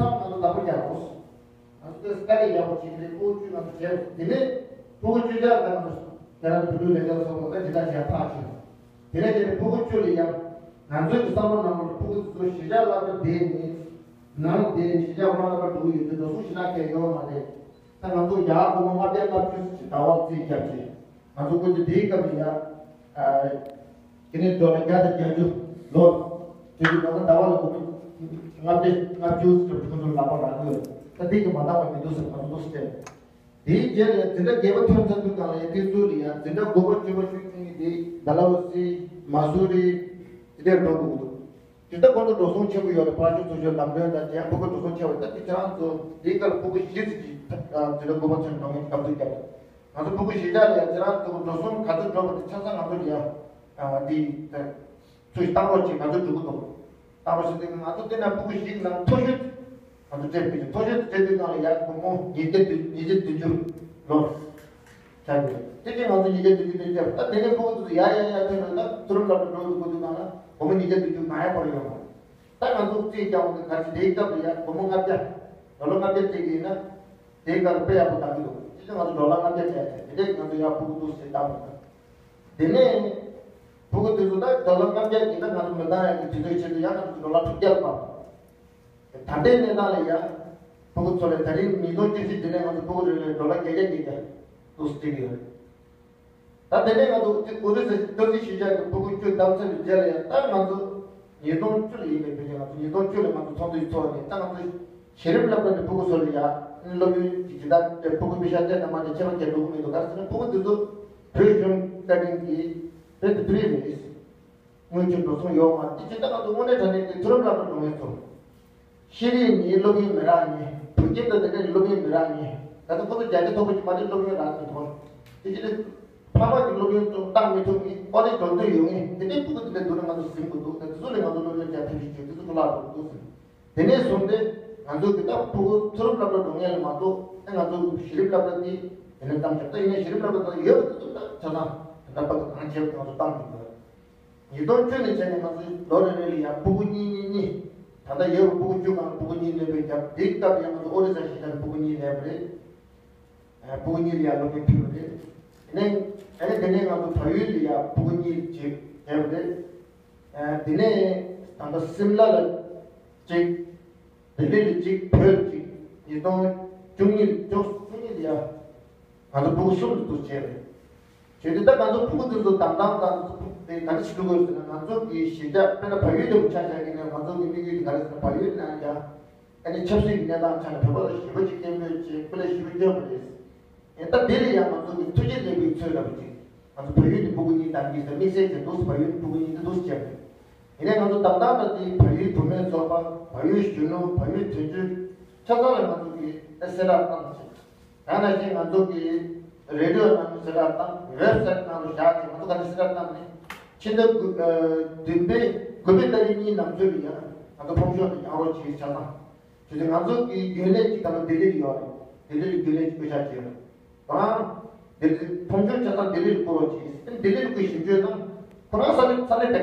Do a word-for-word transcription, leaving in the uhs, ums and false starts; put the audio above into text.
ང་ཚོ་བདག་པོ་རྒྱག་དགོས། ང་ཚོ་དེ་དཀའ་ལས་ཡག་པོ་བྱེད་ཀྱི་རེད། ཕྲུ་གུ་བཅུ་ང་ཚོ་བྱས། དེ་ནས་ཕྲུ་གུ་བཅུ་ཆ་ལ་ང་ཚོ་རྒྱ་ར་བོད་ལུགས་ལས་ཀ་ཚོགས་པ་ད་ཇི་ལྟར་བྱས་ཐག་ཆོད། དེ་ནས་དེ་ནས་ཕྲུ་གུ་བཅུ་ལ་ཡང་ང་ཚོའི་གི་བསམ་བློ་ནང་ལ་ཕྲུ་གུ་ཚོ་གཞིས་ཆགས་སློབ་གྲྭ་དེ་ནས་ནང་དེ་ནས་གཞིས་ཆགས་དབུ་མ་སློབ་གྲྭ་འགྲོ་གི་ཡོད་དུས་འགྲོ་སོང་ཞེ་དྲག་གས་ཡོད་མ་རེད། ད་ང་ཚོ་ཡར་སྒོར་མོ་ལྔ་བརྒྱ་ལྔ་བཅུ་ཅིག་ཟླ་བར་རྩིས་བརྒྱབ་ཅིང་། ང་ཚོ་སྐུ་མདུན་དེའི་སྐབས་ལ་ཡ། ཨ། དེ་ནས་ཌོ་ལར་བརྒྱ་དང་བརྒྱད་ཅུ་ལོར། དེ་དུས་ང་ཚོ་ཟླ་བ་ལ་སྒོར་མོ་ལྔ་བརྒྱ་ལྔ་བཅུ་ཙམ་ཁོ་ཚོ་ལག་པ་རག་གི་ཡོད། ད་དེ་གི་མ་འདང་བ་མི་འདུག་ཟེར་ང་ཚོ་འདུག་ཟེར། དེའི་རྗེས་ལ་འཛིན་གྲྭ་བརྒྱད་པ་ཐོན་ཚར་དུས་སྒང་ལ་ཡ་དེ་ཚོ་ལ་ཡ་འཛིན་གྲྭ་དགུ་པ་བཅུ་པ་བཅུ་གཉིས་དེ་ཌལ་ཧོ་སི། མ་སུ་རི། དེ་འདྲར་འགྲོ་དགོས་ཀྱི་འདུག་དེ་ལྟ་ཁོ་ཚོ་འགྲོ་སོང་ཆེན་པོ་ཡོད་རེད། ཕར་ཕྱོགས་ཚུར་ཕྱོགས་ལམ་གྲོན་དང་རྒྱ་ཕྲུ་གུ་འགྲོ་སོང་ཆེ་བ་རེད། ད་དེ་ཁྱེད་རང་ཚོ་དེའི་སྐབས་ཕྲུ་གུ་བཞི་ཙམ་གྱིས་འཛིན་གྲྭ་དགུ་པ་ཚུན་འགྲོ་མཁན་གྱི་སྐབས་སུ་བརྒྱབ་རེད། ང་ཚོ་ཕྲུ་གུ་གཞིས་ཆགས་ལ་ཡ་ཁྱེད་རང་ཚོ་འགྲོ་སོང་ག་ཚོད་འགྲོ་བ་དེ་ཆ་ཚང་ང་ཚོ་ལ་ཡ། ཨ། འདི་ཚོས་བཏང་རོགས་བྱེད། ང་ཚོ་འགྲོ་གི་འདུག་བཏང་རོགས་བྱེད་དེ་ང་ཚོ་དེ་ན་ཕྲུ་གུ་བཞི་གི་ནང་མཐོ་ཤོས་ང་ཚོ་སྤྲད་པའི་མཐོ་ཤོས་དེ་སྤྲད་དུས་སྒང་ལ་ཡ་སྒོར་མོ་ཉིས་བརྒྱ་བདུན་ཉིས་བརྒྱ་བདུན་ཅུ་ལོར། ཆགས་ཡོད། དེ་རྗེས་ང་ཚོ་ཉིས་བརྒྱ་བདུན་ཅུ་བདུན་བརྒྱ། ད་དེ་ནས་ཕྲུ་གུ་ཚོ་ཡར་ཡར་ཡར་ཐོན་རེད། ད་མཐོ་རིམ་སློབ་གྲྭ་འགྲོ་དུས་སྒང་ལ་སྒོར་མོ་ཉིས་བརྒྱ་བདུན་ཅུ་མ་ཡར་འཕར་ཡོད་མ་རེད། ད་ང་ཚོ་རྩིས་རྒྱག་འོང་དུས་ག་ཚོད་དེའི་སྐབས་ལ་ཡ་སྒོར་མོ་ལྔ་བརྒྱ། ཌོ་ལར་ལྔ་བརྒྱ་སྤྲད་ཀྱི་ཡིན་ན། དེའི་སྐབས་དཔེ་ཡག་པོ་བཏང་གི་འདུག་དེ་ཚོ་ང་ཚོ་ཌོ་ལར་ལྔ་བརྒྱ་སྤྲད་དེ་དེ་འདྲས་ང་ཚོ་ཡར་ཕྲུ་གུ་འདུག་ཟེར་བཏང་མི་འདུག་དེ་ནས་ཕྲུ་གུ་དེ་ཚོ་ད་ཌོ་ལར་ལྔ་བརྒྱ་ཡིན་ན་ང་ཚོ་མི་འདང་ཡག་གི་དུས་ཚོད་ཆེད་དུ་ཡང་ང་ཚོ་ཌོ་ལར་དྲུག་བརྒྱ་ལ་སྤར། ད་ལྟའི་གནས་སྟངས་ལ་ཡ། ཕྲུ་གུ་ཚོ་ལ་ད་རིང་ཉིས་སྟོང་བཅུ་བཞི་འདི་ནས་ང་ཚོ་ཕྲུ་གུ་རེ་རེར་ཌོ་ལར་བརྒྱད་བརྒྱ་བརྒྱད་བརྒྱ་འདུག་སེ་སྤྲད་ཀྱི་ཡོད་རེད། ད་དེ་ནས་ང་ཚོ་ཨོ་རི་ས་ལྟ་རྩིས་ཞིབ་བཤེར་གྱི་ཕྲུ་གུ་བཅུ་བདམས་ཚར་བའི་རྗེས་ལ་ཡང་ད་ང་ཚོ་ཉིས་སྟོང་བཅུ་ལ་ཡིན་པའི་བོད་ཀྱི་ང་ཚོ་ཉིས་སྟོང་བཅུ་ལ་ང་ཚོ་ཚོགས་འདུའི་ཐོག་ནས་ད་ང་ཚོ་གཞི་རིམ་སློབ་གྲྭ་ནས་ཕྲུ་གུ་ཚོ་ལ་ཡ་སློབ་ཡོན་གྱི་སྦྱིན་བདག་དེ་ཕྲུ་གུ་པེ་ཤག་སྤྲད་དང་མ་སྤྲད་ཁྱད་པར་གལ་འགྲོ་གི་མི་འདུག་ག་རེ་ཟེར་ན་ཕྲུ་གུ་འདི་ཚོ་བོད་གཞུང་བཀའ་དྲིན་གྱིས་བོད་དུ་ཕུལ་རེད། དངུལ་གྱི་འགྲོ་སོང་ཡོད་མ་རེད། དེ་ཇི་ལྟར་ང་ཚོ་དངོས་གནས་དྲང་གནས་ཀྱི་མཐོ་རིམ་སློབ་གྲྭ་འགྲོ་མཁན་ཚོ། ཤེས་རིག་ནི་སློབ་ཡོན་མི་རག་མཁན། བོད་སྐད་དང་དེ་འདྲའི་སློབ་ཡོན་མི་རག་མཁན། ད་ལྟ་ཁོ་ཚོ་བརྒྱ་ཆ་མཐོ་པོ་ཅིག་མ་རེད། སློབ་ཡོན་རག་མཁན་ཐོར། དེ་ཇི་ལྟར་ཕ་མ་གི་སློབ་ཡོན་ཚོ་བཏང་མི་ཐུབ་མཁན། ཀོ་ལེཇ་འགྲོ་འདོད་ཡོད་མཁན། དེ་འདྲའི་ཕྲུ་གུ་དེ་འདྲ་འདུག་ན་ང་ཚོ་ཟིན་དགོས་འདུག་ད་དེ་ཚོ་ལ་ང་ཚོ་སློབ་ཡོན་རྒྱག་ཐབས་ཤིག་བྱོས། དེ་ཚོ་ཁོ་ལག་འགྲོ་གི་འདུག་ཟེར། དེ་ནས་བཟུང་སྟེ་ང་ཚོ་གི་ད་ཕྲུ་གུ་མཐོ་རིམ་སློབ་གྲྭ་འགྲོ་མཁན་ལ་མ་གཏོགས་ཨེ་ང་ཚོ་གི་གཞི་རིམ་སློབ་གྲྭ་དེ་དེ་ནས་བཏང་ཆོག་ད་ཡིན་ན་གཞི་རིམ་སློབ་གྲྭ་དེ་ཡོད་པ་དེ་ཚོ་ད་ཆ་ཚང་དེ་འདྲ་པ་གི་གང་བྱས་པ་ང་ཚོ་བཏང་དགོས་འདུག་ཉིས་སྟོང་བཅུ་ནས་བྱས་ནས་ང་ཚོ་ལོ་རེ་རེ་ལ་ཡང་ཕྲུ་གུ་གཉིས་གཉིས་གཉིས། ད་ལྟ་ཡོད་པའི་ཕྲུ་གུ་བཅུ་སྒང་ལ་ཕྲུ་གུ་གཉིས་ལེན་པའི་རྒྱབ་དེའི་སྐབས་ཡང་ང་ཚོ་ཨོ་རི་ས་གཞིས་ཆགས་ལ་ཕྲུ་གུ་གཉིས་ལེན་པ་རེད། ཨ། ཕྲུ་གུ་གཉིས་ལ་ཡང་སློབ་ཡོན་ཕུལ་བ་རེད། དེ་ནས་ཨ་ནི་དེ་ནས་ང་ཚོ་བལ་ཡུལ་ལ་ཡང་ཕྲུ་གུ་གཉིས་ཅིག་ལེན་པ་རེད། ཨ། དེ་ནས་ད་ལྟ་སིམ་ལ་ལ་གཅིག་ལྡི་ལི་ལ་གཅིག་བོད་ལ་གཅིག་ཉིས་སྟོང་བཅུ་གཉིས་ལ་བཅུ་གཉིས་ལ་ཡ། ང་ཚོ་ཕྲུ་གུ་གསུམ་དུ་བྱས་རེད། བྱས་ཏེ་ད་ང་ཚོ་ཕྲུ་གུ་དེ་ཚོ་དམ་དྲག་དང་དེ་ག་རེ་བྱེད་དགོས་ཟེར་ན། ང་ཚོ་གི་གཞིས་ཆགས་དཔེར་ན་བལ་ཡུལ་དེ་མོ་ཆ་བཞག་གི་ན་ང་ཚོ་གི་དམིགས་ཡུལ་དེ་ག་རེ་ཟེར་ན། བལ་ཡུལ་ནང་ཡ་ཨ་ནི་ཆབ་སྲིད་ཀྱི་གནས་སྟངས་ཆ་ནས་བོད་པ་ལ་ཞེ་པོ་ཅིག་སྐད་འབོད་བྱེད། སྤུ་ལས་ཞེ་པོ་སྐྱོན་པ་རེད། ཡིན་ད་དེ་ལ་ཡང་ང་ཚོ་གི་ཐུགས་རྗེ་ལེགས་པའི་ཚོད་འདྲ་པོ་ཅིག་ང་ཚོ་བལ་ཡུལ་ནས་ཕྲུ་གུ་གཉིས་བདམས་ཀྱི་ཟེར། དམིགས་བསལ་གྱི་འདུག་སེ་བལ་ཡུལ་ནས་ཕྲུ་གུ་གཉིས་འདི་འདུག་སེ་བྱས་པ་རེད། ཡིན་ནའི་ང་ཚོ་དམ་དྲག་ད་དེ་བལ་ཡུལ་བུད་མེད་ཚོགས་པ། བལ་ཡུལ་གཞོན་ནུ། བལ་ཡུལ་དོན་གཅོད་ཆ་ཚང་ལ་ང་ཚོ་གིས་ཨེ་གསལ་བསྒྲགས་བཏང་ཟེར། ཡང་ན་ཞིག་ང་ཚོ་གིས་རེ་ཌི་ཡོ་ནང་ལ་གསལ་བསྒྲགས་བཏང་། ཝེབ་སའིཊ་ནང་ལ་བཞག་ཅིང་ང་ཚོ་ག་ནས་གསལ་བསྒྲགས་བཏང་ནས་ཕྱི་ཟླ་དགུ་ཨ་བདུན་པའི་དགུ་པའི་ཏ་རིག་གཉིས་ནང་ཚུད་ལ་ཡང་ང་ཚོ་ཕོམ་ཤོག་དེ་རྒྱག་རོགས་བྱེད། ཆ་ཚང་། བྱས་ཙང་ང་ཚོ་གི་རྒྱུན་ལས་ཅིག་ད་ལྟ་ལྡི་ལི་ལ་ཡོད་རེད། ལྡི་ལི་ལ་རྒྱུན་ལས་ཅིག་བསྐོ་བཞག་བྱས་ཡོད་རེད། ཁོ་རང་ལྡི་ལི་ཕོམ་ཤོག་ཆ་ཚང་ལྡི་ལི་ལ་བསྐུར་རོགས་བྱེད། ལྡི་ལི་ལ་བསྐུར་ཞིབ་དཔྱོད་གནང་། ཁོ་རང་ས་གནས་ས་གནས་དེ།